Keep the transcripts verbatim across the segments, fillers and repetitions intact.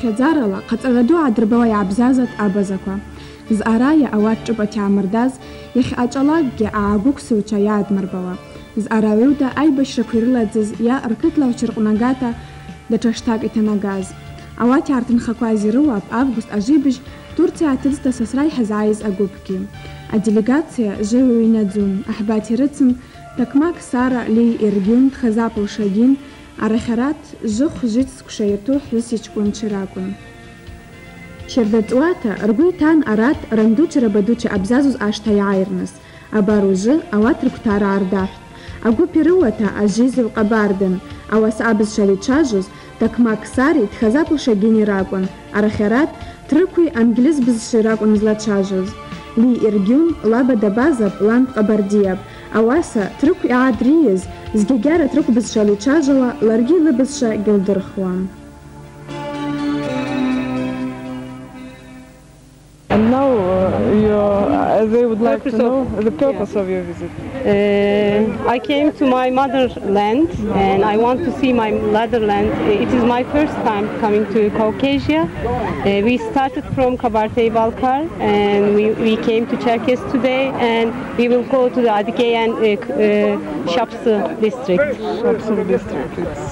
Хъазарала хъацӏара ду гӏадырбауа йгӏабзазатӏ абазаква. Зъарайа ауат чӏвапӏата йгӏамырдаз, йахьъачӏвалакӏгьи агӏагвыквсыгӏвчва йадмырбауа. Зъара гӏуда айбащраква йрыладзыз йа ркытлагӏвчва ркъвнагата датша штакӏ йтанагаз. Ауат йгӏартынхакваз йрыуапӏ август ажвибыжь Турция атыдзта сасра йхӏызгӏайыз агвыпгьи. Аделегация жвыгӏвы йнадзун, ахӏбат йрыцын, Токмак Сара, Лий Эргюн, Тхазапл Шагин, арахьарат жвыхв-жвытӏ сквша йату хӏвыси чкӏвынчи ракӏвын. Щарда цӏуата ргвы йтан арат рандучи рабадучи абзазуз ашта йгӏайрныс. Абар ужвы ауат рквтара гӏардахвтӏ. Агвып йрыуата ажвизыгӏв къабардын, ауаса абызшвала йчважвуз Токмак Сари Тхазапл Шагини ракӏвын, арахьарат трыкви ангьльыз бызшви ракӏвын йызлачважвуз. Лий Эргюн лаба дабазапӏ, лан къабардийапӏ, ауаса трыкв йгӏадрийыз, згьагьара трыкв бызшвала йчважвауа ларгьи лыбызшва гьлдырхуан. And now, uh, you, uh, they would like to know the purpose of your visit. Uh, I came to my motherland and I want to see my motherland. It is my first time coming to Caucasia. Uh, we started from Kabardey-Balkar and we, we came to Cherkes today and we will go to the Adıgey and, uh, uh, Şapsı district. Şapsı district, it's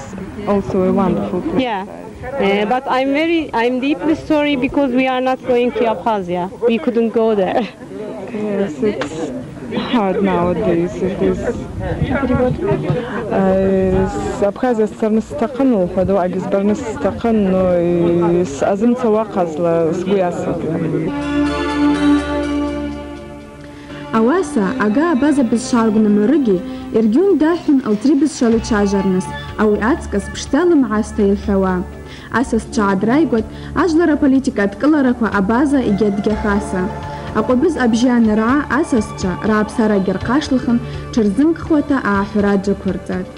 also a wonderful place. Yeah. Uh, but I'm very, I'm deeply sorry because we are not going to Abkhazia. We couldn't go there. Yes, it's hard nowadays. It is. Э, с-, Абхазия сцарныс стахъын, лхуа дугӏагьи сбарныс стахъын, но, э, с-, азымцауа хъазла сгвы йаситӏ. Ауаса, ага абаза бызшвала гвнымгӏвырыгьи Эргюн дахӏвун лтри бызшвала йчважварныс, ауи ацкӏыс пшдзала мгӏаста йылхӏвауа. Асасчва гӏадрайгватӏ ажвлара политика адкӏылараква абаза йгьадгьахаса. Акъвабыз абжьы аныргӏа асасчва ргӏапсарагьи рхъашлахын тшырзымкӏхуата агӏахӏвра джвыквырцӏатӏ.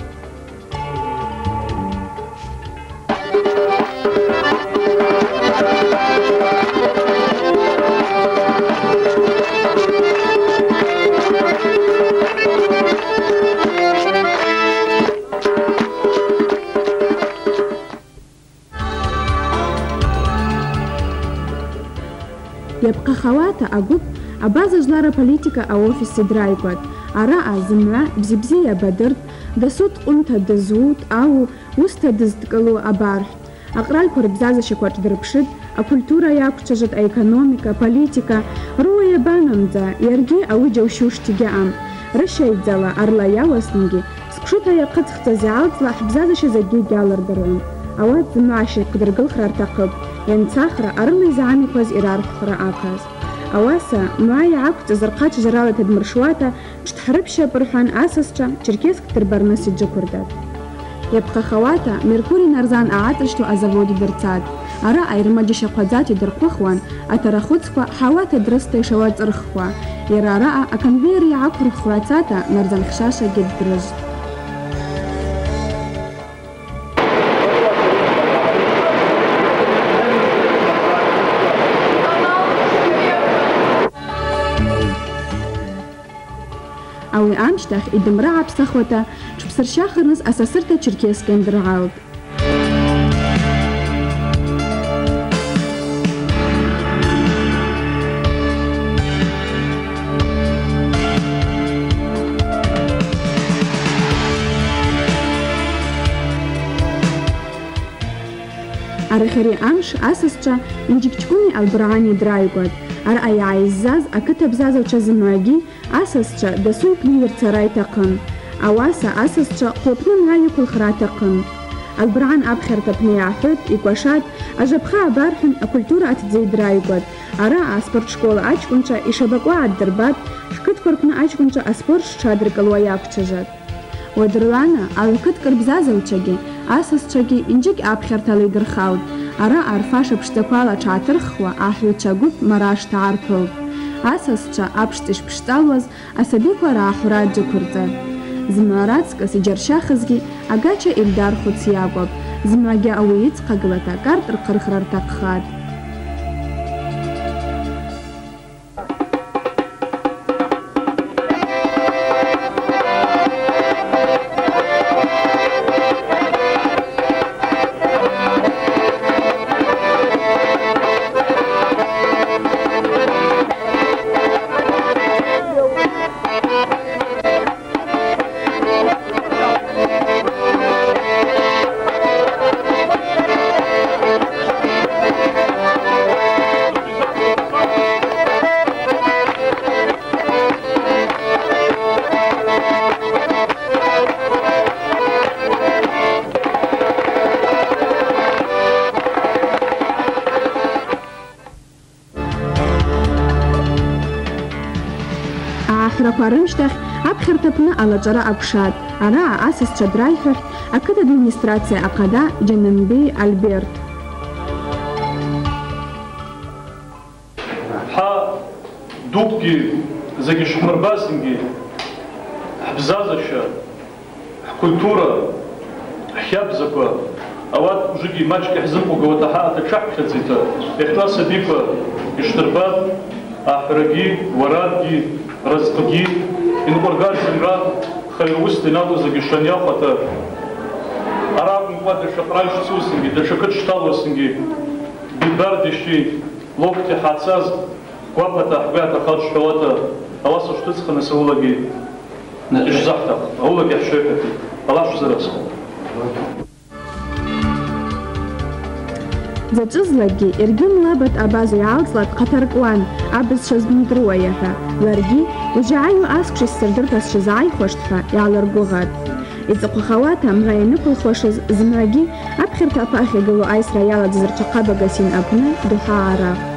Йапхъахауата агвып абаза жвлара политика аофис йадрайгватӏ. Араъа зымгӏва бзи-бзи йабадыртӏ, дасу дкъвымта дызу, дъауу, уыста дыздкӏылу абархӏвтӏ. Акъральква рбзазащаква тшдырпшытӏ, акультура йаквчважватӏ, аэкономика, политика, рыуа йабанамдза, йаргьи ауи джьаущуштӏ гьаъам. Рыщайдзала, арла йауазтынгьи, сквшута йахъыцӏхцӏаз йгӏалцӏла хӏбзазаща закӏгьи гьалырдыруан. Ауат зымгӏва ащаквдыргылхра ртахъыпӏ, йанцахра арыла йзыгӏанихуаз йрархӏвхра ахъаз. Ауаса, мгӏва йгӏаквцӏаз рхъа чважварала йтадмыршуата, тшдхӏрыпщапӏ, рхӏван, асасчва Черкесск дырбарныс йджвыквырдатӏ. Йапхъахауата Меркурий нарзан агӏацӏырщту азавод йдырцатӏ. Араъа йрымаджьаща хъвадзата йдырхъвыхуан атарахвыцква хӏауата дрыста йшауацӏырххуа. Йара араъа аконвейер йгӏаквырххуа йацата нарзан хьшашагьи ддрыжвтӏ. Ауи амщтахь йдымгӏва гӏапсахуата тшпсырщахырныс асасырта Черкесск йандыргӏалтӏ. Арахьари амш асасчва Инджикчкуни Албыргӏани йадрайгватӏ. Араъа йгӏайззаз акыт абзазачва зымгӏвагьи асасчва дасу йпны йырцара йтахъын. Ауаса асасчва хъвлапны мгӏва йыквылхра атахъын. Албыргӏан апхьарта апны йгӏахӏвытӏ, йкӏвашатӏ, ажвапха абархӏвын акультура атдзы йадрайгватӏ. Араъа аспорт школа ачкӏвынчва йшабакӏуа гӏаддырбатӏ, хӏкытква рпны ачкӏвынчва аспорт шадыркӏылуа йаквчважватӏ. Уадырлана агӏвкыткӏ рбзазагӏвчвагьи асасчвагьи Инджик апхьартала йдырхаутӏ. Араъа рфаша пшдзаквала тшгӏатырххуа ахӏвлчва гвып мараштагӏа рпылтӏ. Асасчва апшцӏа йшпшцӏалуаз асабиква ргӏахӏвра джвыквырцӏатӏ. Зымгӏва рацкӏыс йджьарщахызгьи агача Ильдар хвыц йакӏвапӏ. Зымгӏвагьи ауи йыдзхъагылата кӏарт рхъырхра ртахъхатӏ. Рымщтахь апхьарта апны алачӏвара акӏвшатӏ. Араъа асасчва драйхӏвахтӏ акыт администрация ахъада Джананбей Альберт. Хӏа дукӏгьи закӏ йшхӏмырбазтынгьи, хӏбзазаща, хӏкультура, хӏхабзаква, ауат ужвыгьи мачӏкӏ йхӏзымхъвгауата хӏаъата тшгӏахӏпхьадзита, йахьчӏву асабиква йшдырбатӏ ахӏврагьи, уарадгьи, разкъгьи, йынкъваргаз зымгӏва хайра уыста йнатӏу закӏ йшанйахвата, араъа акӏвымкӏва датша къраль шцузтынгьи, датша кыт шдалуазтынгьи, бибардищи, локти хӏацаз гвапата хӏгвы атахъаз шхӏвауата, ауаса швтыцӏхыныс ауылагьи йшзахӏтахъ, ауылагьи хӏшвехӏвати, Аллах швзыразхъу. Дзачӏвызлакӏгьи йаргьи Млабат Абаза йгӏалцӏла дхъатаркӏуан, абызшва змитӏрыуайа хӏва, ларгьи ужвы йгӏайу асквша ссардырта сшазгӏайхуаштӏ хӏва йгӏалыргвыгъатӏ. Йцӏыхъвахауата мгъа йаныквылхуашыз зымгӏвагьи апхьарта апахь йгылу айсра йаладзыз рчвахъаба Гасин апны духӏа гӏарахтӏ.